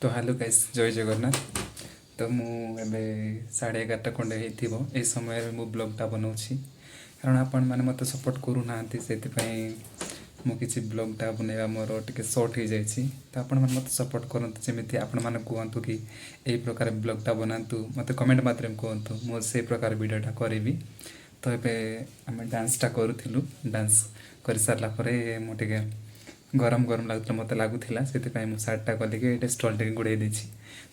ତ hello guys, ଜୟ ଜଗନ୍ନାଥ। ତ ମୁଁ ଏବେ 11:30 ଖଣ୍ଡେ ହେଇଥିବ, ଏଇ ସମୟରେ ମୁଁ ବ୍ଲଗ୍ଟା ବନାଉଛି, କାରଣ ଆପଣମାନେ ମୋତେ ସପୋର୍ଟ କରୁନାହାନ୍ତି। ସେଥିପାଇଁ ମୁଁ କିଛି ବ୍ଲଗ୍ଟା ବନେଇବା ମୋର ଟିକେ ସର୍ଟ ହେଇଯାଇଛି। ତ ଆପଣମାନେ ମୋତେ ସପୋର୍ଟ କରନ୍ତୁ, ଯେମିତି ଆପଣମାନେ କୁହନ୍ତୁ କି ଏଇ ପ୍ରକାର ବ୍ଲଗ୍ଟା ବନାନ୍ତୁ, ମୋତେ କମେଣ୍ଟ ମାଧ୍ୟମରେ କୁହନ୍ତୁ, ମୁଁ ସେଇ ପ୍ରକାର ଭିଡ଼ିଓଟା କରିବି। ତ ଏବେ ଆମେ ଡ୍ୟାନ୍ସଟା କରୁଥିଲୁ। ଡ୍ୟାନ୍ସ କରିସାରିଲା ପରେ ମୁଁ ଟିକେ ଗରମ ଗରମ ଲାଗୁଥିଲା ମୋତେ ଲାଗୁଥିଲା, ସେଥିପାଇଁ ମୁଁ ସାର୍ଟଟା ଖୋଲିକି ଏଇଟା ଷ୍ଟଲ୍ ଟିକେ ଗୁଡ଼େଇ ଦେଇଛି।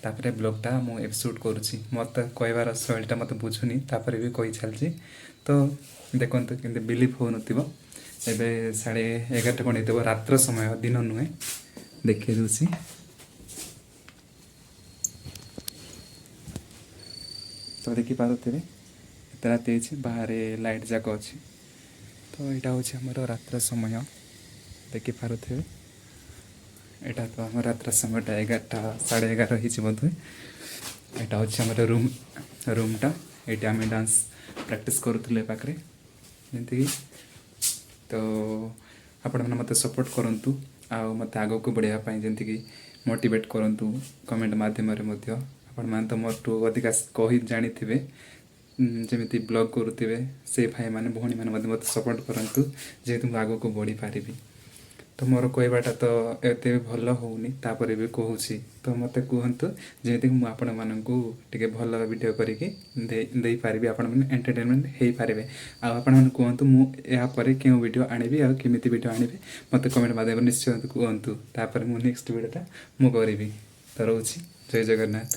ତାପରେ ବ୍ଲଗ୍ଟା ମୁଁ ଏବେ ସୁଟ୍ କରୁଛି। ମୋତେ କହିବାର ଶୈଳୀଟା ମୋତେ ବୁଝୁନି, ତାପରେ ବି କହି ଚାଲିଛି। ତ ଦେଖନ୍ତୁ, କେମିତି ବିଲିଭ୍ ହେଉନଥିବ, ଏବେ 11:30 ଖଣ୍ଡେ ହେଇଥିବ, ରାତ୍ର ସମୟ, ଦିନ ନୁହେଁ। ଦେଖେଇ ଦେଉଛି। ତ ଦେଖିପାରୁଥିବେ, ଏତେ ରାତି ହେଇଛି, ବାହାରେ ଲାଇଟ୍ ଯାକ ଅଛି। ତ ଏଇଟା ହେଉଛି ଆମର ରାତ୍ର ସମୟ, ଦେଖିପାରୁଥିବେ। ଏଇଟା ତ ଆମ ରାତ୍ର ସମୟଟା 11ଟା, 11:30 ହେଇଛି ବୋଧହୁଏ। ଏଇଟା ହେଉଛି ଆମର ରୁମ୍ଟା। ଏଇଠି ଆମେ ଡାନ୍ସ ପ୍ରାକ୍ଟିସ୍ କରୁଥିଲୁ ଏ ପାଖରେ ଯେମିତିକି। ତ ଆପଣମାନେ ମୋତେ ସପୋର୍ଟ କରନ୍ତୁ ଆଉ ମୋତେ ଆଗକୁ ବଢ଼ିବା ପାଇଁ ଯେମିତିକି ମୋଟିଭେଟ୍ କରନ୍ତୁ କମେଣ୍ଟ ମାଧ୍ୟମରେ ମଧ୍ୟ। ଆପଣମାନେ ତ ମୋଠୁ ଅଧିକା କହି ଜାଣିଥିବେ, ଯେମିତି ବ୍ଲଗ୍ କରୁଥିବେ, ସେ ଭାଇମାନେ ଭଉଣୀମାନେ ମଧ୍ୟ ମୋତେ ସପୋର୍ଟ କରନ୍ତୁ, ଯେହେତୁ ମୁଁ ଆଗକୁ ବଢ଼ିପାରିବି। ତ ମୋର କହିବାଟା ତ ଏତେ ବି ଭଲ ହେଉନି, ତାପରେ ବି କହୁଛି। ତ ମୋତେ କୁହନ୍ତୁ, ଯେମିତିକି ମୁଁ ଆପଣମାନଙ୍କୁ ଟିକେ ଭଲ ଭିଡ଼ିଓ କରିକି ଦେଇପାରିବି, ଆପଣମାନେ ଏଣ୍ଟରଟେନମେଣ୍ଟ ହେଇପାରିବେ। ଆଉ ଆପଣମାନେ କୁହନ୍ତୁ, ମୁଁ ଏହାପରେ କେଉଁ ଭିଡ଼ିଓ ଆଣିବି ଆଉ କେମିତି ଭିଡ଼ିଓ ଆଣିବି, ମୋତେ କମେଣ୍ଟ ମାଧ୍ୟମରେ ନିଶ୍ଚୟ କୁହନ୍ତୁ। ତାପରେ ମୁଁ ନେକ୍ସଟ ଭିଡ଼ିଓଟା ମୁଁ କରିବି। ତ ରହୁଛି, ଜୟ ଜଗନ୍ନାଥ।